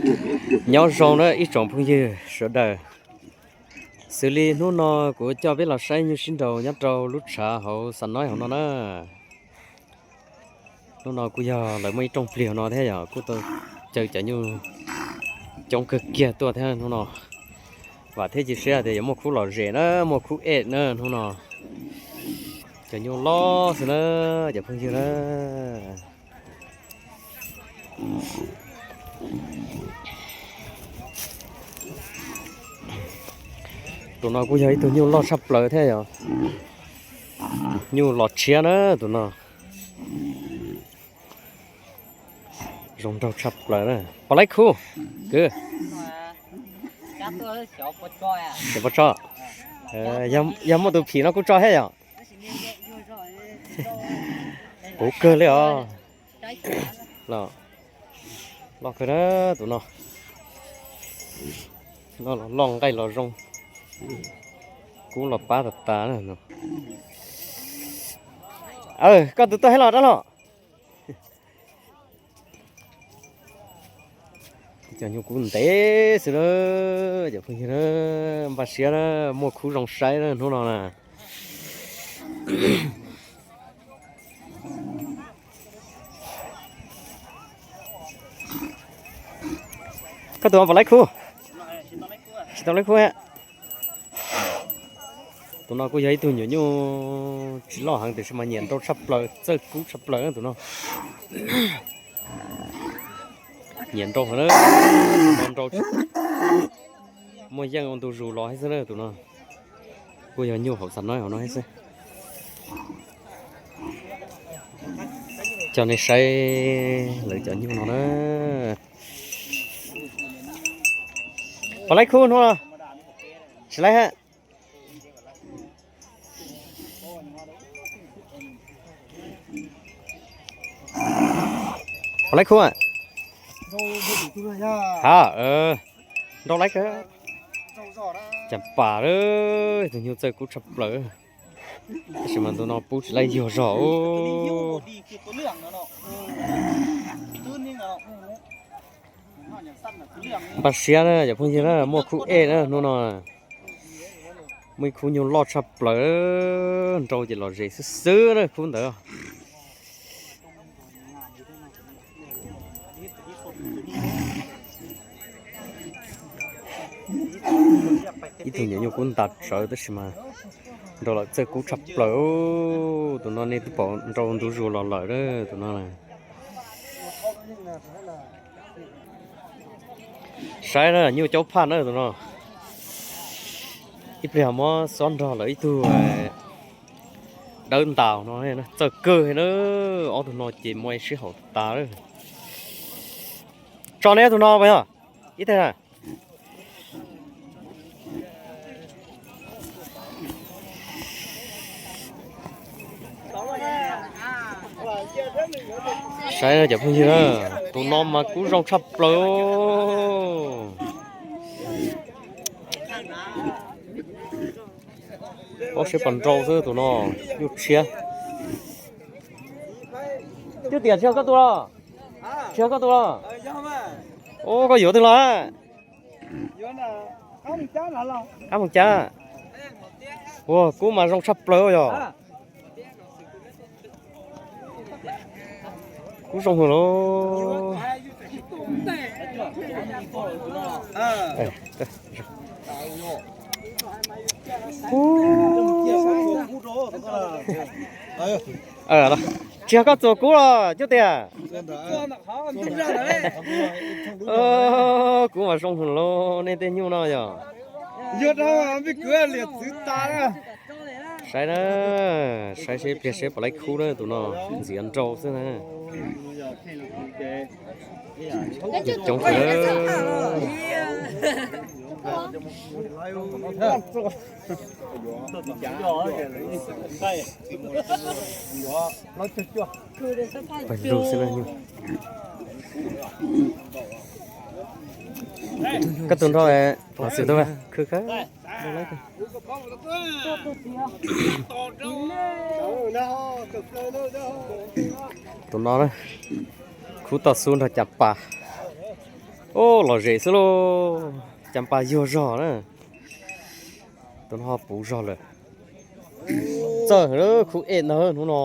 Nyob zoo na ib tsoom phooj ywg sawv daws. Xws li hnub no kuv coj peb los saib nyuj sib nraus nyob rau lub tshav hauv Xa Noib hauv no na. Hnub no kuj yog lawv muaj ib rooj plig no thiab yog kuj tau caw cov nyuj coob kawg kiag tuaj thiab hnub no. Vam thiab cia siab tias yuav muaj khub lom zem na, muaj khub ej na hnub no. Cov nyuj loj xwb na, cov phooj ywg na. Tus no kuj yog ib tug nyuj loj tshaj plaws thiab yog nyuj los tshiab na tus no. Zoo nraug tshaj plaws na. Pom laib khub kwv. Xyov pov tso. Yog muaj tus phim no kuj tso thiab yom. Puv kawg li os. Loj kawg na tus no. Loj nqaij los zoo. Kub los pab tas tas. Koj tus tuaj thiab los dab los. Cov nyuj kub ntev xwb na, cov phooj ywg na, npaj siab na, muaj khub zoo saib na hnub no na. Koj tus pom laib khub? Tsis tau laib khub. Tus no kuj yog ib tug nyuam nyuj tsis loj heev tiam sis mas nyiam nrau tshaj plaws, txawj kub tshaj plaws tus no. Nyiam nrau heev na, nrau nrau muaj yeej ua ntu zus los thiab xwb na tus no. Kuj yog nyuj hauv Xa Noib hauv no thiab xwb. Coj nej saib lawv cov nyuj no na. Pom laib khub hnub no? Tsis laib hab. Pom laib khub? Ha, nrau laib kawg. Cas pas lawm, tus nyuj txawj kub tshaj plaws. Tab sis mas ntu no pub tsis laib yuag zog. Npaj siab na cov phooj ywg na, muaj khub ej na hnub no. Muaj ib khub nyuj loj tshaj plaws, nrau ces lom zem xwb xwb na khub ntawd. Ib tug nyuam nyuj kub ntas tsawv tab sis mas nrau lawm txawj kub tshaj plaws. Tus no nej twb pom nrau ntu zus los lawm tus no. Saib na, nyuj caub phaj na tus no. Ib pliag muab xob nrog lawm ib tug dawb ntas no, txawj kawg na. Ob tug no ces muaj sib haum tas lawm. Tso neb tus no puas yog? Ib teg na. Saib cov phooj ywg na, tus no mas kub zoo tshaj plaws. Paub seb puas nrau xwb tus no, nyuj tshiab. Cub tiam tsis yog koj tus los? Tsis yog koj tus los? Ua koj yuav twg los? Qab Moos Cab. Ua kub mas zoo tshaj plaws yog. Kub zoo hwv lauj. Tsis yog koj txuas kub los Cub tiag? Kub mas zoo hwv lauj, nej tej nyuj no yog. Saib na, saib seb pliag seb puas laib khub na, tus no ntxiav nrau xwb na. Coob kawg. Pais lug xwb na. Koj tus nrau, xwm tau khwv khawb. Tus no na, khub toj xub nrog cas pas. Lom zem xwb lauj, cas npas yuag zog na. Tus no ho puv zog lawm. Txawj khub ej ntag hnub no.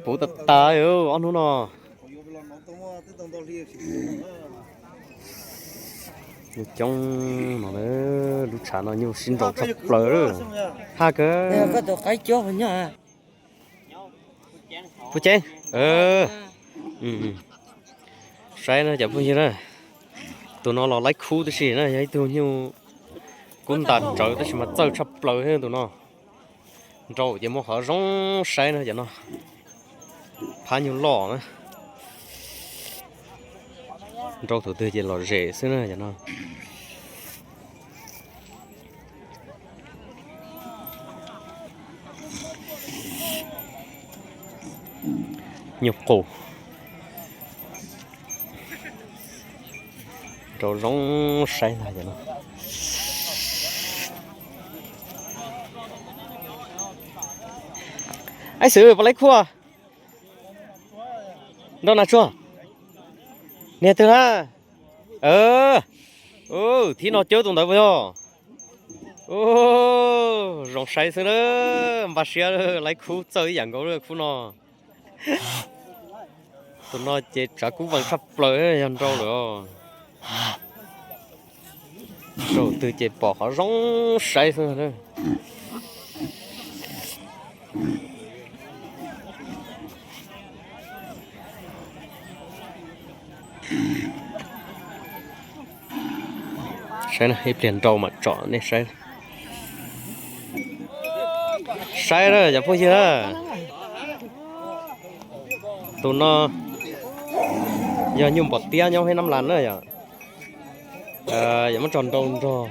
Puv tas tas ob hnub no. Nyuj coob no, lub tshav no nyuj sib nraus tshaj plaws. Ha kawg. Puj Ceeb, saib na cov phooj ywg na, tus no los laib khub tab sis na yog ib tug nyuj kub ntas tsawv tab sis mas txawj tshaj plaws thiab tus no. Nrau ces muaj qhov zoo saib na cov no, phab nyuj loj na. Nrau thaum twg ces lom zem xwb na cov no. Nyuj qus. Nrau zoo saib ntag cov no. Aib Xwm, puas laib khub? Nrau nas tsuag. Niag twg na? Thib no cawb tus ntawd puas yog? Zoo saib xwb na, npaj siab laib khub txawj ib yam nkaus lawm khub no. Tus no ces tsav kub vees tshaj plaws yog nrau lawm os. Nrau twg ces pom qhov zoo saib xwb. Saib ib pliag nrau mam tsom nej saib. Saib na cov phooj ywg na. Tus no yog nyuj npom tiab nyob Huab Nab Las na yom. Yog muab tso nrau nrog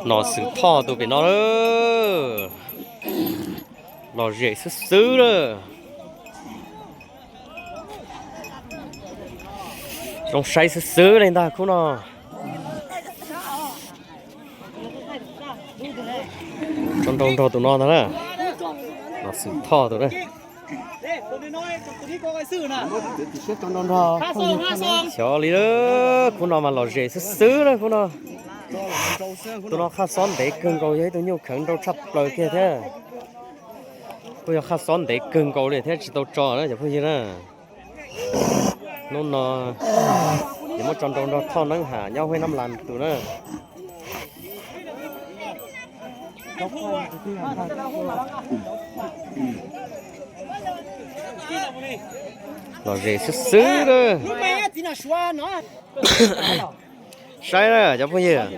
Nom Xwm Thoj tus pem no. Lom zem xwb xwb lawm. Zoo saib xwb xwb li ntag khub no. Tso nrau nrog tus no ntag na. Nom Xwm Thoj tus na. Xyov li, khub no mas lom zem xwb xwb na khub no. Tus no qhaj xob ntev kawg nkaus, yog ib tug nyuj kheev nrau tshaj plaws kiag thiab. Kuj yog qhaj xob ntev kawg nkaus li thiab tsis tau tso na cov phooj ywg na. Hnub no yuav muab tso nrau nrog Thoj Neeb Ham nyob Huab Nab Las tus na. Lom zem xwb xwb na. Saib na cov phooj ywg,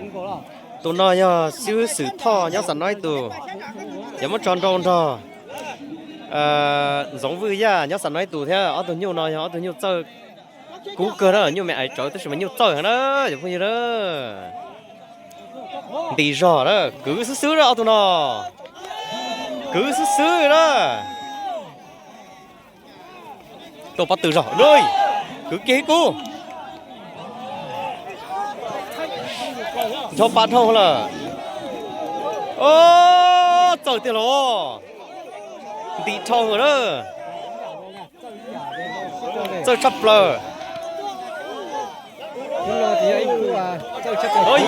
tus no yog Xib Hwb Xwm Thoj nyob Xam Noib tus, yuav muab tso nrau nrog Ntxoov Vwj Yaj nyob Xam Noib tus thiab. Ob tug nyuj no yog ob tug nyuj txawj kub kawg na, nyuj me ais tsawv tab sis mas nyuj txawj heev na cov phooj ywg na. Nti zog na, kwv xwb xwb na ob tug no, kwv xwb xwb na. Tuaj pob tw zog, kwv kiag ib kub. Ncho pa dhau lawm. Txawj tiag los, nti dhau na. Txawj tshaj plaws.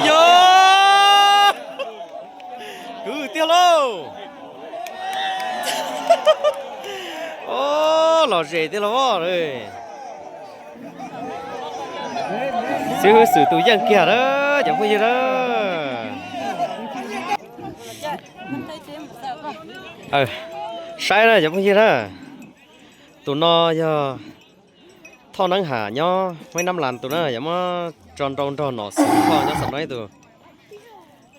Yog, kwv tiag lauj. Lom zem tiag los. Xib Hwb Xwm tus yeej kiag na cov phooj ywg na. Saib na cov phooj ywg na. Tus no yog Thoj Neeb Ham nyob Huab Nab Las tus na, yuav muab tso nrau nrog Nom Xwm Thoj nyob Xam Noib tus.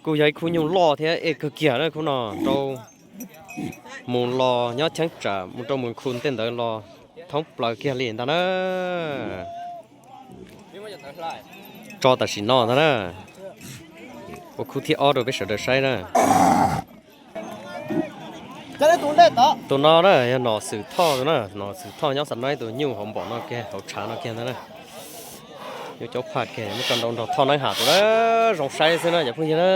Kuj yog ib khub nyuj loj thiab ej kawg kiag na khub no, rau mus los nyob cheeb tsam mus rau mus khu tej ntawd los thoob plaws kiag li ntag na. Tso tam sim no ntag na. Ua khub thib ob rau peb sawv daws saib na. Tus no na yog Nom Xwm Thoj tus na, Nom Xwm Thoj nyob Xam Noib tus, nyuj hauv npaum no kiag, hauv tshav no kiag ntag na. Nyuj caub phaj kiag, muab tso nrau nrog Thoj Neeb Ham tus na, zoo saib xwb na cov phooj ywg na.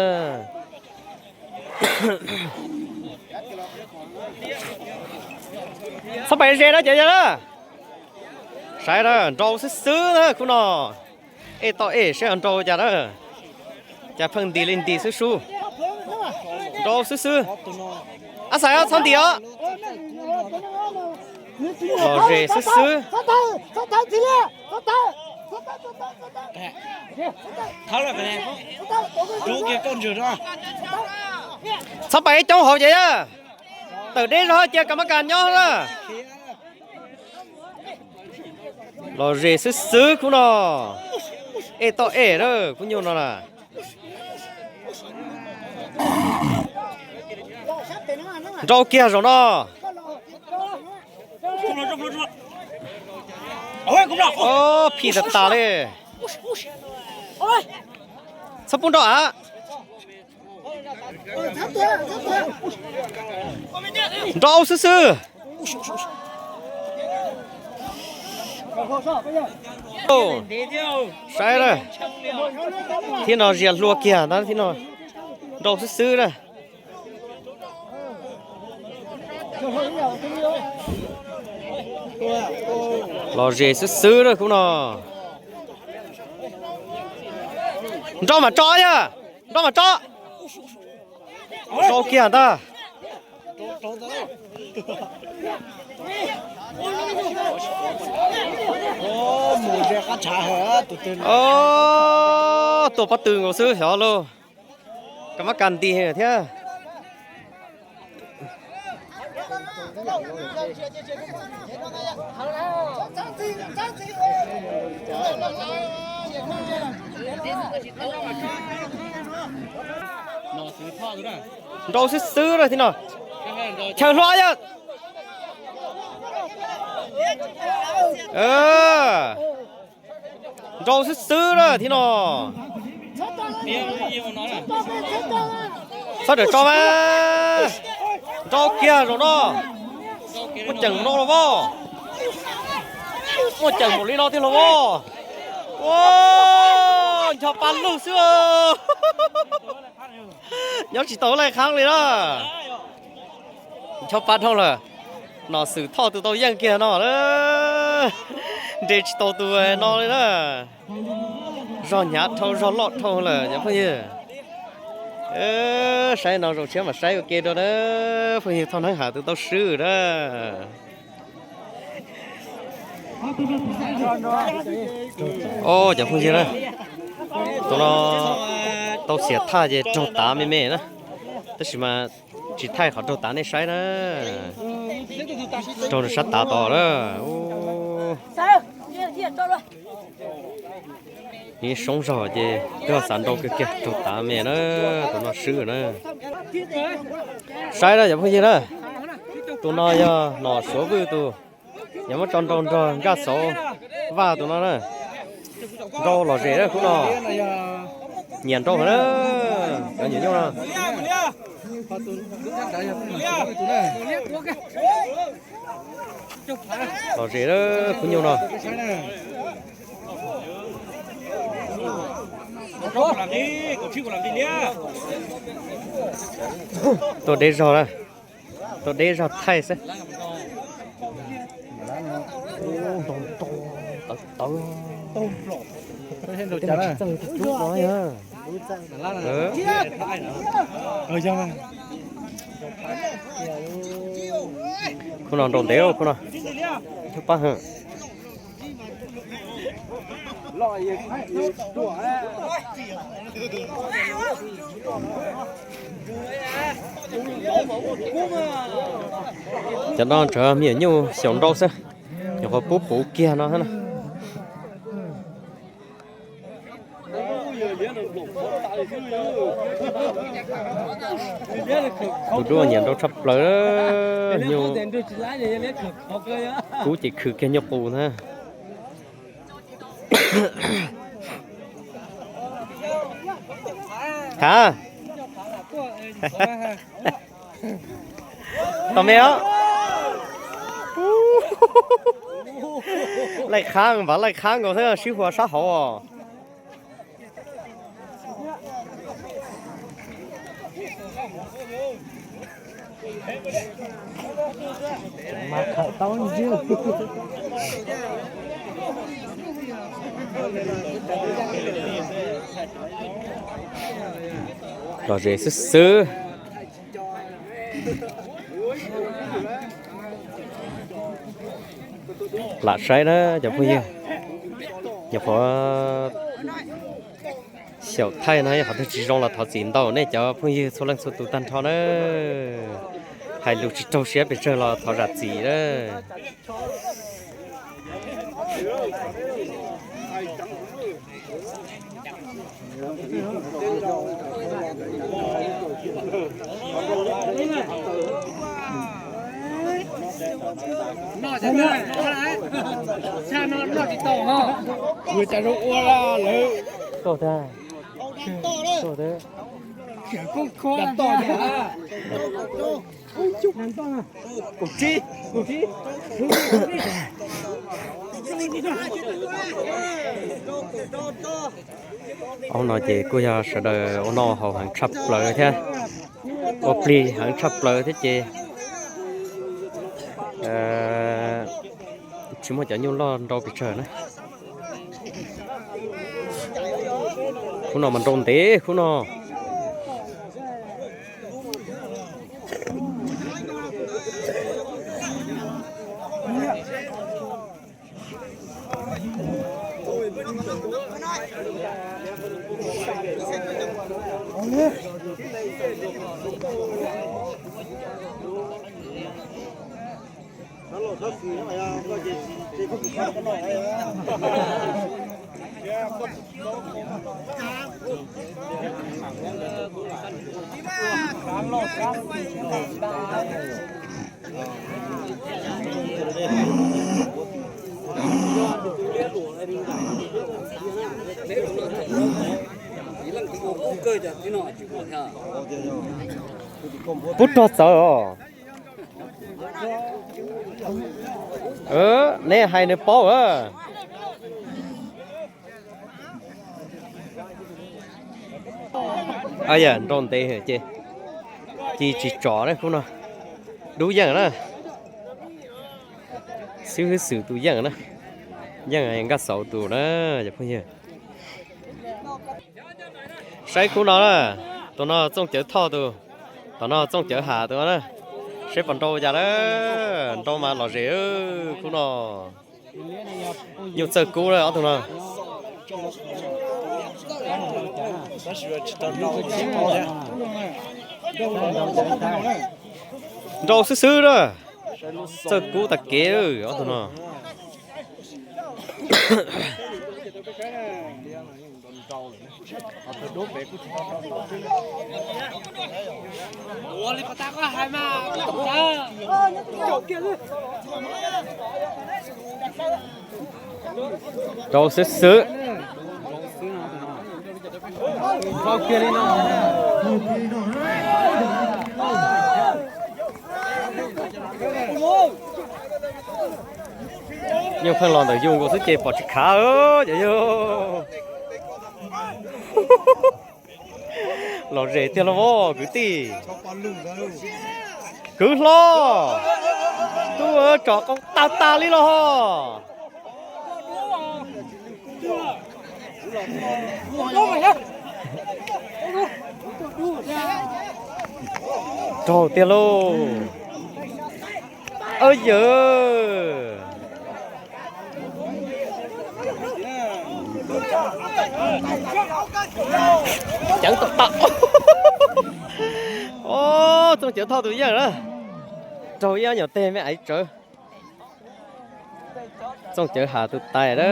Txhob pais ze na cov yawg na. Saib na, nrau xwb xwb na khub no. Ej toj ej saib nrau cas na. Cas pheej ntis li ntis xwb sub. Nrau xwb xwb. Ab xais os, txhob ntis os. Lom zem xwb xwb. Txhob pais ib coob hauv ces na. Tawm deb zog cia kas mab kas nyob na. Lom zem xwb xwb khub no. Ej toj ej na khub nyuj no na. Nrau kiag zaum no. Phim tas tas li. Txhob pub nrau av. Nrau xwb xwb. Saib na, thiab no zias hlua kiag ntag thiab no. Nrau xwb xwb na. Lom zem xwb xwb na khub no. Nrau mas tso yog, nrau mas tso. Nrau kiag ntag. Tuam pob tw nkaus xwb xyov lauj. Kas mab kas ntis thiab. Nrau xwb xwb na thiab no. Chaw hlob yog. Nrau xwb xwb na thiab no. Txhob rawm tso mas. Nrau kiag zaum no. Muaj ceem no los vos. Muaj ceem npaum li no thiab los vos. Ua, ncho pa lug xwb. Nyob tsis tau laj qhaab li na. Ncho pa dhau lawm. Nom Xwm Thoj tus tau yeej kiag no na. Nres tsis tau tus no li na. Zog hnyav dhau zog loj dhau lawm cov phooj ywg. Saib no zaum tshiab mam saib ua ke dua na. Phooj ywg Thoj Hneeb Ham tus tau swb na. Os cov phooj ywg na, tus no tau xiam thaj ces raug tav me me na, tab sis mas tsis thaij qhov raug tav nej saib na. Raug nws sab tav tod na. Nws soob zog ces twb xav nrau kiag kiag, raug tav me na, tus no swb na. Saib na cov phooj ywg na, tus no yog Nom Suav Vwj tus, yog muab tso nrau nrog Nkaj Xauv Vaj tus no na. Nrau lom zem na khub no, nyiam nrau heev na, cov nyuam nyuj no. Lom zem khub nyuj no. Tuaj deb zog na, tuaj deb zog thaij xwb. Tawv tawv. Khub no nrau ntev khub no. Pab heev. Cov no ntsawv me nyuam nyuj xyaum nrau xwb, nyuam qhuav pub puv kiag no na. Tus duaj nyiam nrau tshaj plaws, nyuj kub ces khwv kiag nyuj qus ntag. Ha, tau me os. Laij qhab npav laij qhab nkaus xwb, sib huas sab hauv os. Lom zem xwb xwb. Lam saib na cov phooj ywg, nyuam qhuav xyaum thaij no yog qhov twg tsis zoo los thov txim ntau nej cov phooj ywg txhua leej txhua tus tag nrho na. Hais lus tsis raug siab pes tsawg los thov zam txim na. Ub no ces kuj yog sawv daws ua noj haus heev tshaj plaws thiab, ua plig heev tshaj plaws thiab ces tsis muaj cov nyuj loj nrau pes tsawg na. Khub no mas nrau ntev khub no. Pub rog txawv os. Neb hais nws paub. Yam nrau ntev ces ci tsis tsom na khub no. Dub yeej na. Xib hwb Xwm tus yeej na. Yeej Nkaj Xauv tus na, cov phooj ywg. Saib khub no na, tus no Txooj Cawv Thoj tus, tom no Txooj Cawv Ham tus na. Saib puas nrau cas na, nrau mas lom zem khub no. Nyuj txawj kub na ob tug no. Nrau xwb xwb na, txawj kub tag kev ob tug no. Rau xwb xwb. Nyuj pheej los ntawm yus nkaus xwb ces pom tsis khav cov yog. Lom zem tiag los as kwv tij. Kwv hlob, tub tsom qoob tag tag li los ho. Raug tiag lauj. Yawg, ceev tau tau. Txooj Cawv Thoj tus yeej na, raug ib ob nyuag teg me aiv tsawv. Txooj Cawv Ham tus tais na,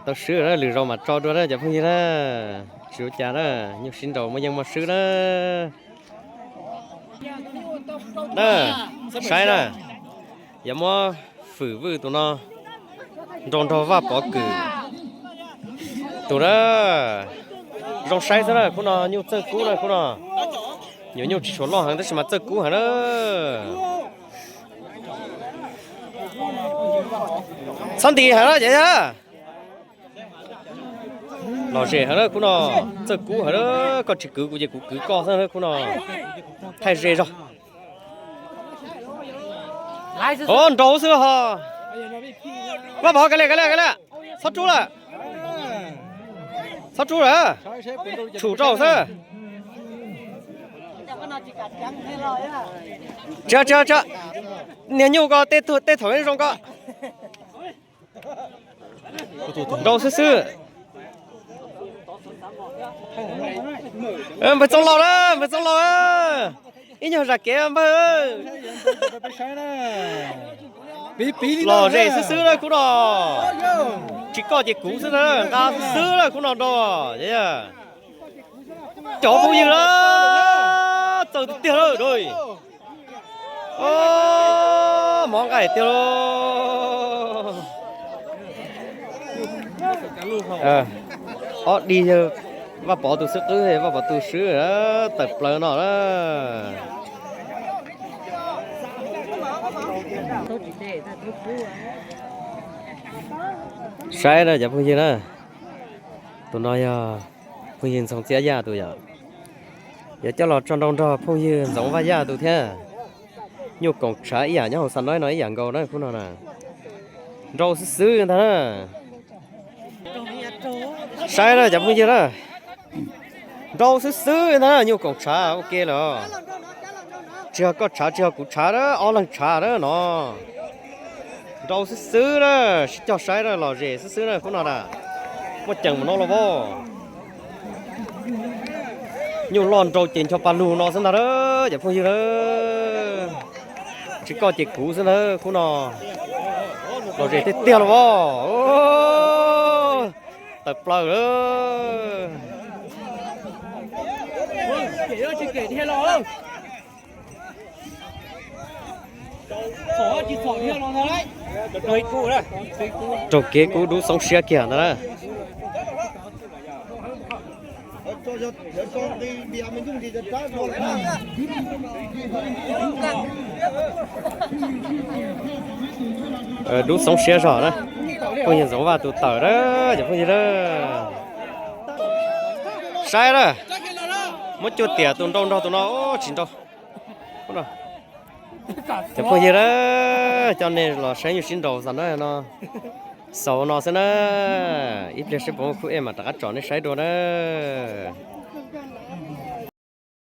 tau swb na, lwm zaus mam tso dua na cov phooj ywg na. Tsis ua cas na, nyuj sib nraus muaj yeej muaj swb na. Na, saib na, yuav muab Fwm Vwj tus no nrau nrog Vaj Pov Kwm tus na. Zoo saib xwb na, khub no nyuj txawj kub na khub no. Nyuam nyuj tsis tshua loj heev tab sis mas txawj kub heev na. Txhob ntis heev na cov yawg. Lom zem heev na khub no, txawj kub heev na, koj tsis kwv kuv ces kuv kwv koj xwb na khub no. Thaij ze zog. Os, nraus xwb ho. Vaj Pov, kav liam, kav liam, kav liam. Txhob rub lawm. Txhob rub lawm. Tshum rau xwb. Tsa, tsa, tsa. Niag nyuj ko tej thaum zoo ko. Nrau xwb xwb. Npawg Txoov Lauj na, npawg Txoov Lauj. Ib nyuag zam kev npawg. Lom zem xwb xwb na khub no. Tsis koj ces kuv xwb na, nqa xwb xwb na khub no nrau. Cov phooj ywg na, txawm tiag tiag lawm. Mov nqaij tiag lauj. Ob dig yawg Vaj Pov tus xib qwb, Vaj Pov tus swb tawm plaws no na. Saib na cov phooj ywg na, tus no yog phooj ywg Ntxoov Txiab Yaj tus yom. Yuav coj los tso nrau nrog phooj ywg Ntxoov Vaj Yaj tus thiab. Nyuj koom tshav ib yam nyob hauv xa noib no ib yam nkaus na khub no na. Nrau xwb xwb ntag na. Saib na cov phooj ywg na. Nrau xwb xwb ntag na, nyuj koom tshav ua ke lawm. Tsis yog koj tshav tsis yog kuv tshav na, ob leeg tshav na no. Nrau xwb xwb na, sib cog saib na, lom zem xwb xwb na khub no na. Muaj ceem mus no los vos. Nyuj loj nrau ces ncho pa lug no xwb ntag na cov phooj ywg na. Tsis koj ces kuv xwb ntag khub no. Lom zem tiag tiag los vos. Tawm plaws lawm. Raug kev kub dub xoob siab kiag ntag na. Dub xoob siab zog na. Phooj ywg Ntxoov Vaj tus tawm na, cov phooj ywg na. Saib na, muab cuaj tiam tus nrau nrog tus no tsis nrau. Cov phooj ywg na, coj nej los saib nyuj sib nraus xaus na no. Xaus no xwb na, ib pliag seb puas muaj khub ej mas rov qab tsom nej saib dua na.